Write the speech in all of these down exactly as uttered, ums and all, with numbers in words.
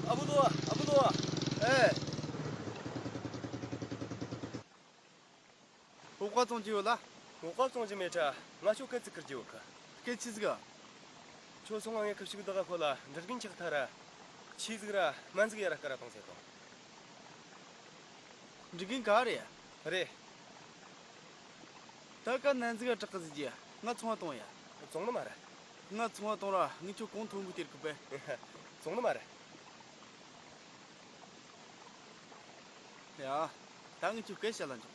ཨ་བུ་ལོ། ཨ་བུ་ལོ། ཨེ། འོག་པ་བཙོང་གི་ཡོད་ལ། འོག་པ་བཙོང་གི་མེད་དྲ། ང་ཁྱོད་སྐད་ཅིག་ཁུར་གྱི་ཡོད་གི། སྐད་ཆི་ཟིག་ག་ཁྱོད་སོང་ང་ངས་ཁུ་བྱུག་འདི་ག་ཁོ་ལ་འབྲི་རྒན་ཆག་ཐ་ར། ཆི་ཟིག་ར་སྨན་ཟིག་ཡ་ར་སྐར་ར་གཏོང་ཟེར་དང་། འབྲི་རྒན་ག་རེད། རེད། ད་ག་ནན་ཟིག་ག་དྲག་གི་ཟིག་གི་ང་ཚོང་བ་གཏོང་ཡ། བཙོང་ནི་མ་རེད། ང་ཚོང་བ་གཏོང་ར་ངས་ཁྱོད་གོང་མཐོན་པོ་སྟེར་གི་པས། བཙོང་ནི་མ་རེད། ཡ། ད་ངས་ཁྱོད་སྐད་བཤད་ལ་འཇོག་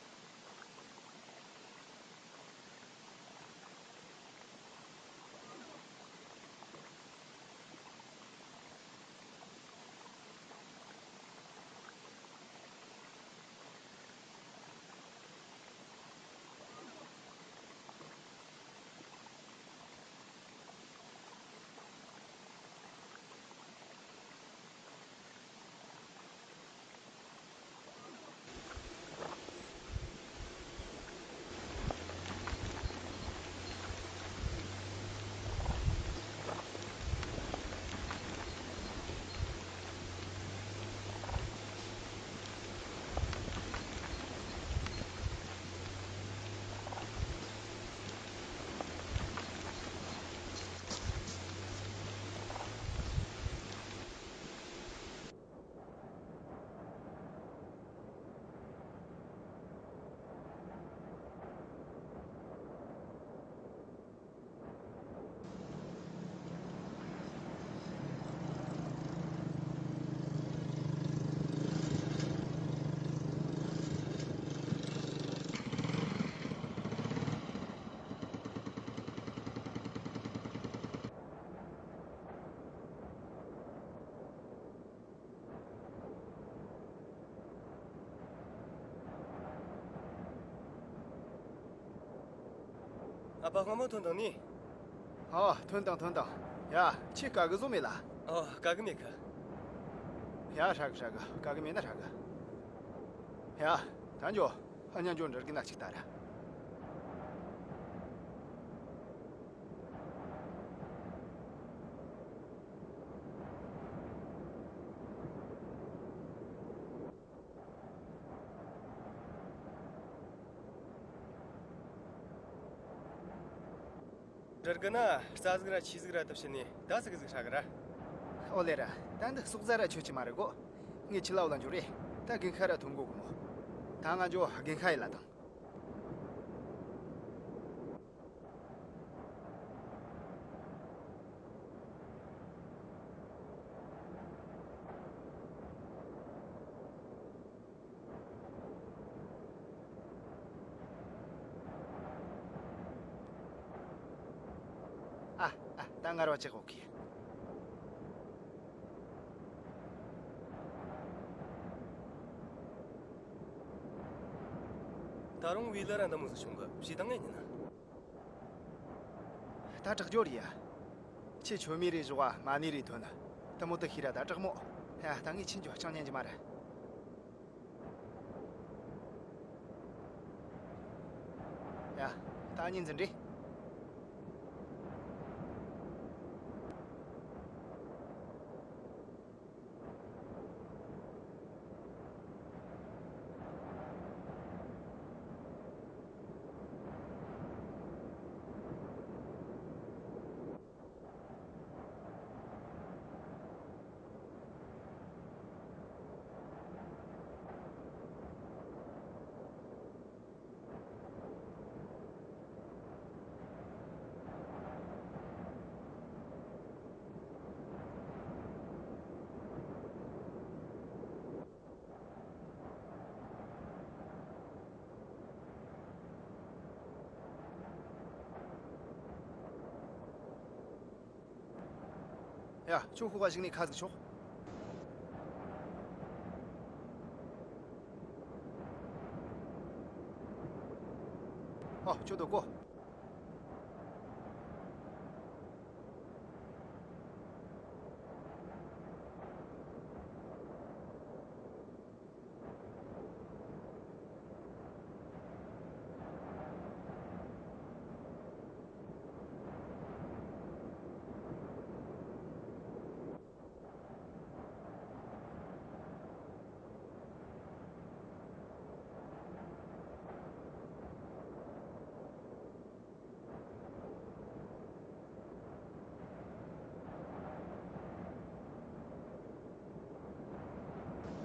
ཨ་ཕ་སྔ་མོ་ཐོན་དང་ནི། ཨོ་ཐོན་དང་ཐོན་དང་། ཡ་ཁྱེད་དཀའ་གི་བཟོ་མེད་ལ། ཨོ་དཀའ་གི་མེད་གི། ཡ་ཧྲ་གི་ཧྲ་གི་དཀའ་གི་མེད་ན་ཧྲ་གི། ཡ་ད་འགྱོ། ཧ་ཉང་འགྱོ་འདྲ་གི་ན་ཅིག་ལྟ་ར། འདྲ་གི་ན་རྩ་ཟིག་ར་ཆི་ཟིག་ར་ཏུ་ཕྱིན་ནས་ད་ཟིག་ཟིག་ཧྲ་གི་ར། ཨོ་ལེ་ར། ད་འདི་ཟོག་རྫ་ར་ཆོད་ཀྱི་མ་རེད་གོ། ངས་ཁྱི་ལའོ་ལ་འཇུ་རེད། ད་རྒན་ཁ་ར་ཐོན་གོ་གི་མོ། ད་ང་འགྱོ་རྒན་ཁ་ཡི་ལ་དང་། ཨ་ཨ་ད་ངར་བ་ཅིག་འོག་གི། ད་རུང་བི་ལ་ར་འདི་མོ་ཟིག་བྱུང་གི་ཞེ་དྲག་ངས་ཉན་ན། ད་དྲག་རྒྱུ་རེད་ཡ། ཁྱེད་ཆོ་མི་རེ་ཞོག་མ་ནི་རེ་ཐོན། དེ་མོ་དུ་ཤི་ར་ད་དྲག་མོ། ཡ་ད་ངས་ཁྱེད་འཇོ་ཅང་ཉན་གྱི་མ་རེད། ཡ། ད་ཉིན་འཛིན་རེད། ཡ། ཁྱོད་ཤོག་ག་ཞིག་ནས་ཁ་ཟིག་ཆོག་ཨོ་ཁྱོད་དོ་གོ།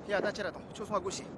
ཡ། ད་ཁྱེད་ར་དང་ཁྱོད་སོང་ང་སྒུག་ཤིག་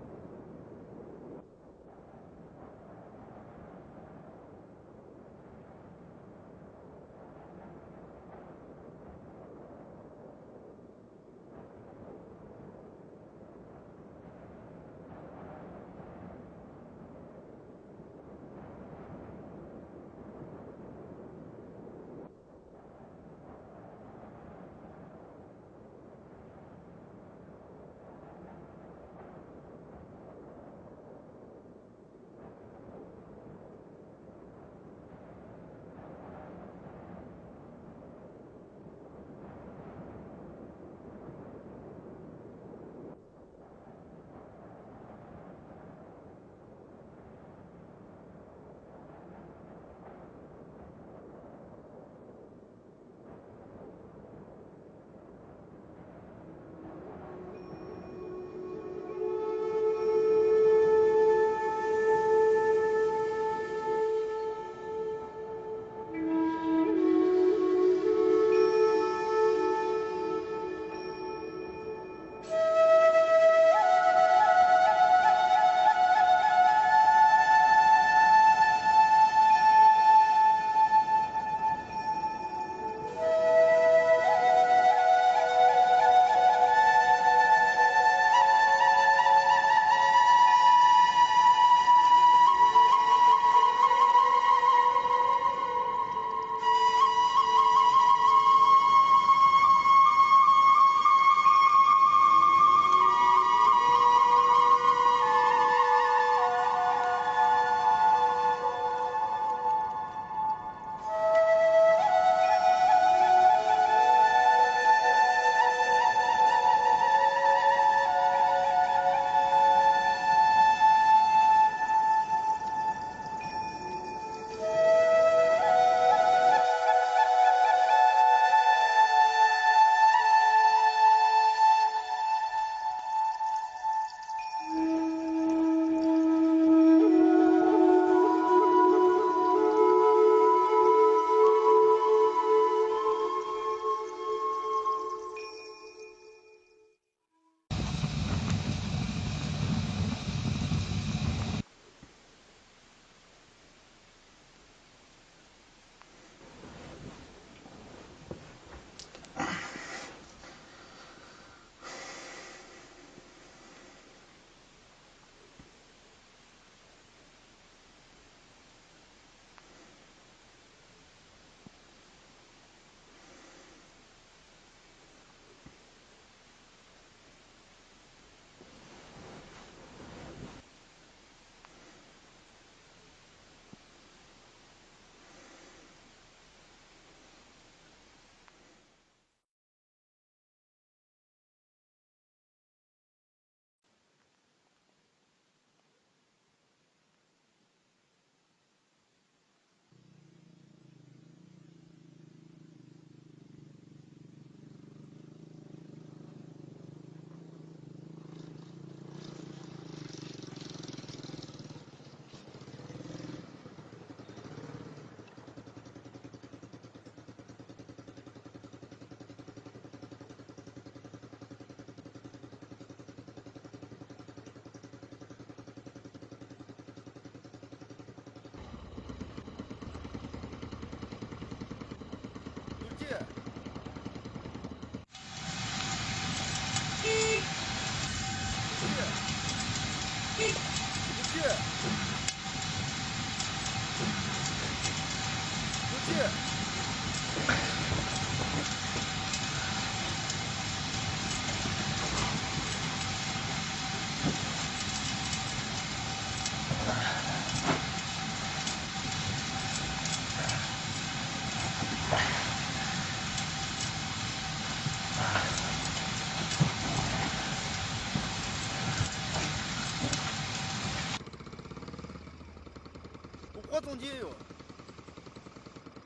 ཁོ་ཁོ་ཚོང་རྒྱུ་ཡོད།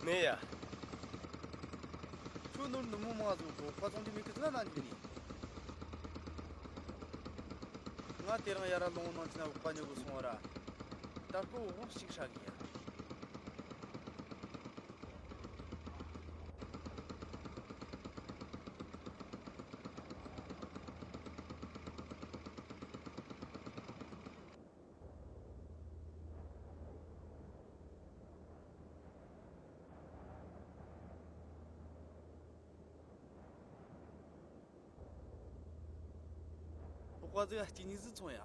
མེད་ཡ། ཁྱོད་ནོར་ནུབ་མོ་མ་བཟོ་གོ་ཁོ་ཚོང་རྒྱུ་མེད་གི་ཚོད་ན་ན་འདི་ནི། ང་དེ་རིང་ཡ་ར་ལོང་ནང་ཆེ་ན་འུག་པ་ཉོ་གི་སོང་ར། ད་ཁོ་འོག་ཅིག་ཧྲ་གི་ཡ། ཀོ་ཙི་གཅིག་གཉིས་ཟིག་ཚོང་ཡ།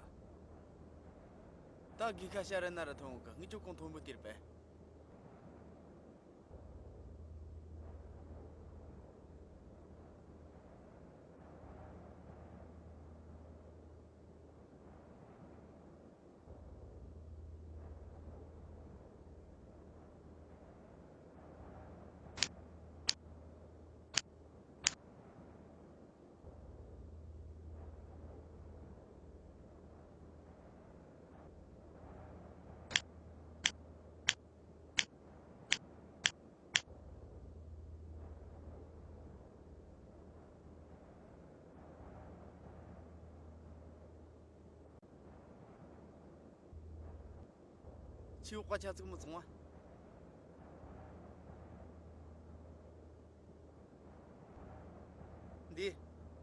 ད་དགེ་ཁ་ཤ་ར་ན་ར་ཐོན་གི་ངི་ཅོ་གོང་མཐོན་པོ་སྟེར་པས། ཁྱེད་འོག་ག་ཆ་ཚིག་མི་ཚང་བ། འདི།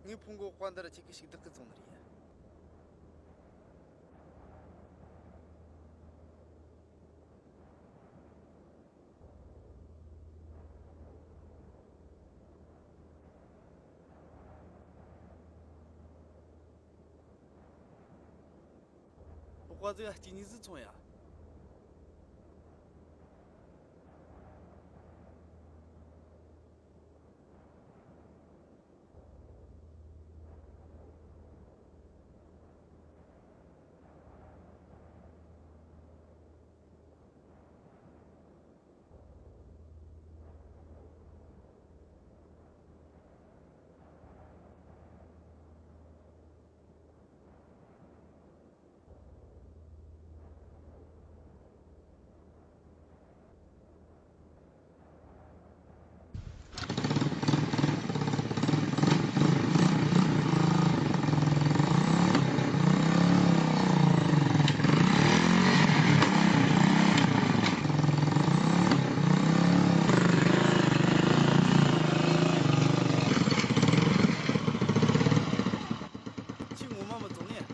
ངའི་ཕུང་གི་འོག་ག་འདི་ར་ཁྱེད་ཀྱི་ཞིག་བདག་གི་བཙོང་ནི་རེད། ཀོ་ཙི་གཅིག་གཉིས་ཟིག་ཚོང་ཡ། ཁྱེད་ངོ་མ་མི་བཙོང་ནས།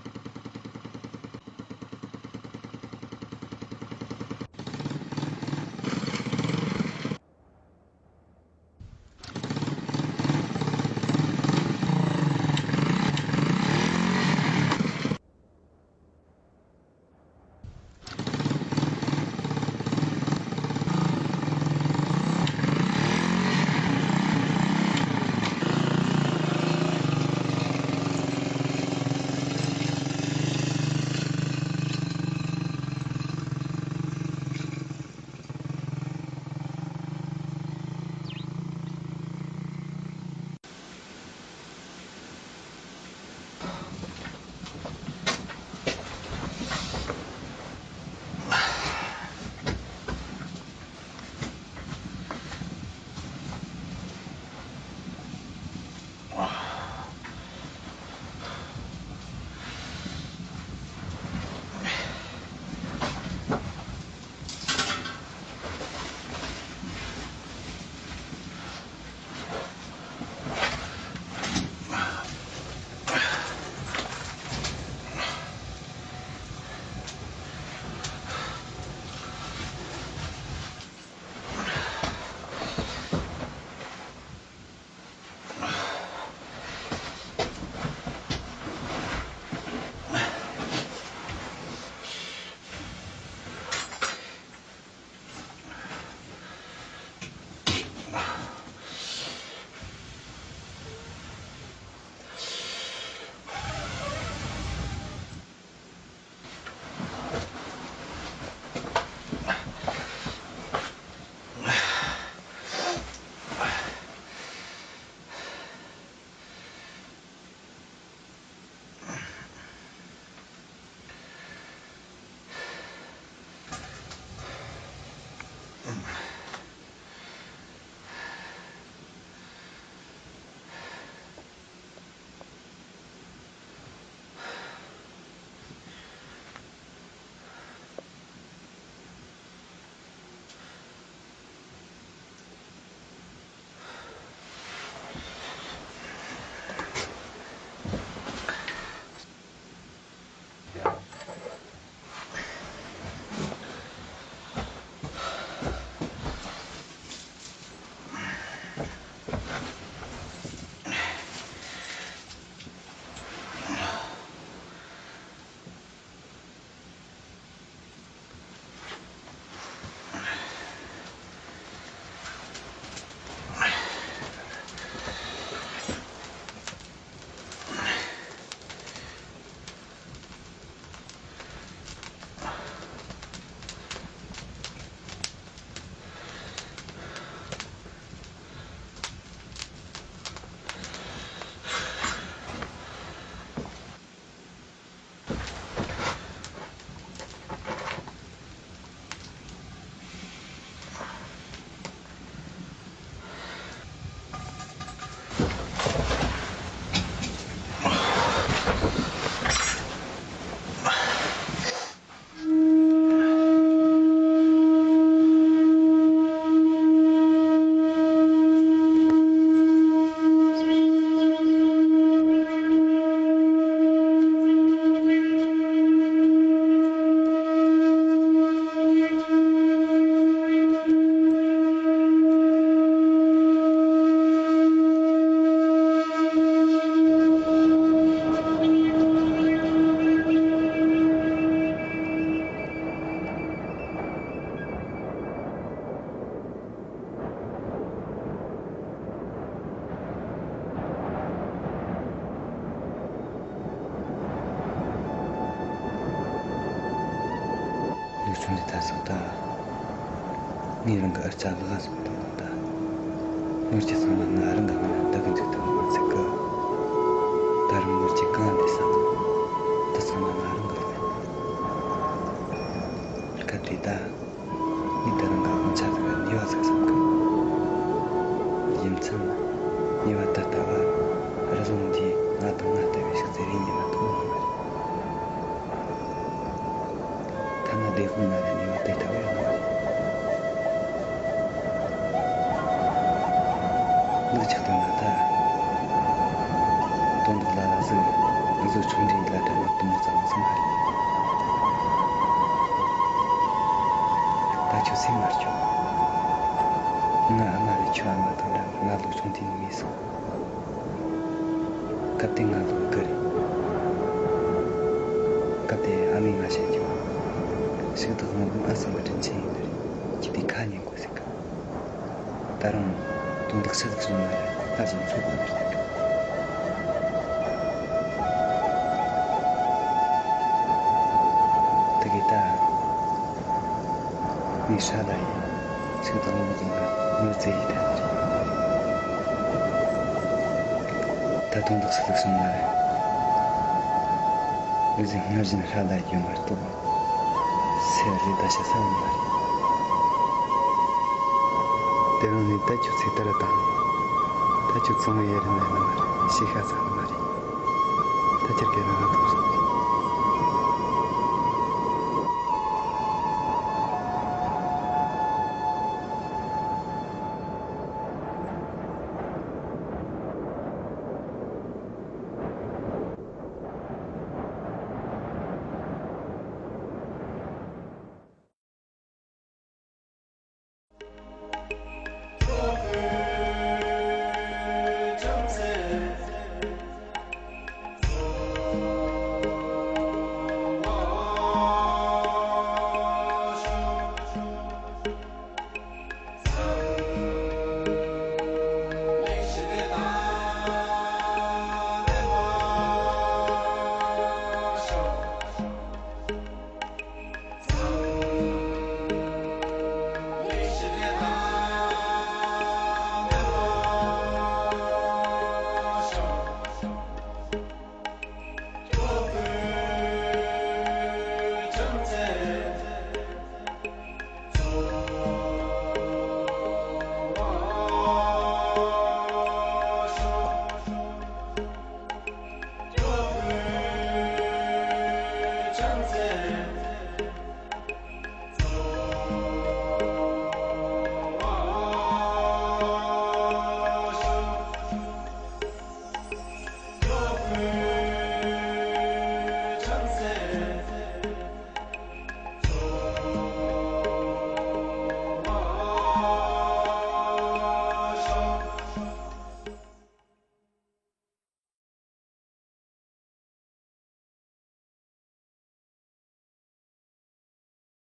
ངས་རང་གི་ཨར་ཅ་ལག་ཟིན་དང་ད། ནོར་གྱི་ཚང་མ་ང་རང་གི་སྔ་ན་བདག་གི་འཇུག་ཐུབ་མ་ཚིག་གི། ད་རུང་ནོར་གྱི་གང་འདི་ས། དེ་ཚང་མ་ང་རང་གི་ལག་ཡིན། སྐབས་དེ་ད། ངས་ད་རང་གི་དབང་ཆ་དེ་ག་ནུས་པ་ཟིག་བསམ་གི། རྒྱུ་མཚན་ནི། ནུས་པ་ད་ལྟ་བ་རི་ལུང་འདིའི་ང་དང་ང་ལྟ་བུའི་ཞིག་ཟེར་རིན་ཉི་མ་ཐུབ་ཡོད་མ་རེད། ཐ་ན་བདེ་དཔུང་ན་ནི་ནུས་པ་དེ་ལྟ་བུ་ཡོད་མ་རེད། ལུག་ཅིག་བཏང་ན་ད། དོན་དག་ལ་ལ་ཟིག་ང་ཚོ་ཆུང་འདྲིས་ལ་འདྲ་བ་དུ་མོ་ཙམ་ཟིག་མ་རེད། ད་ཁྱོད་སེམས་མ་སྐྱོ། ང་ཨ་མ་རེད། ཁྱོད་ཨ་མ་དང་འདྲ་ང་ལོ་ཆུང་དུས་ནས་མེད་སོང་། སྐབས་དེ་ང་ལོ་དགུ་རེད། སྐབས་དེ་ཨ་མས་ང་བཤད་རྒྱུ། ཞིག་ཏུ་དབང་ལུང་ཨ་སང་གི་དྲིན་ཆེན་ཡིན་ནི་རེད། ཁྱེད་དེ་ཁ་ཉན་དགོས་ཟེར་གི། ད་རུང་དོན་དག་ཆི་ཟིག་བྱུང་ན་རེད། སྔར་བཞིན་ཚོད་དགོས་ནི་རེད། དེ་གི་ད། ངའི་ཧྲ་ལ་ཡིན། ཚིག་དང་ལུང་དང་ང་ངོ་ཚེ་ཡི་ཐད་ད་དོན་དག་ཆི་ཟིག་བྱུང་ན་རེད། ངོས་ཟིན་སྔར་བཞིན་ཧྲ་ལ་ཡོད་མ་གཏོགས། སེ་རི་ད་ཤ་ས་ཡོད་མ་རེད། དེ་རིང་ནས་ད་ཁྱོད་ཚེ་ལྟར་དང་། ད་ཁྱོད་ཚང་མ་ཡེ་རིན་ན་ཡོད་མ་རེད། ཤེས་ཤ་ཚ་ནི་མ་རེད། ད་ཁྱེད་ཀྱི་རང་ང་ཐོབ་སོང་།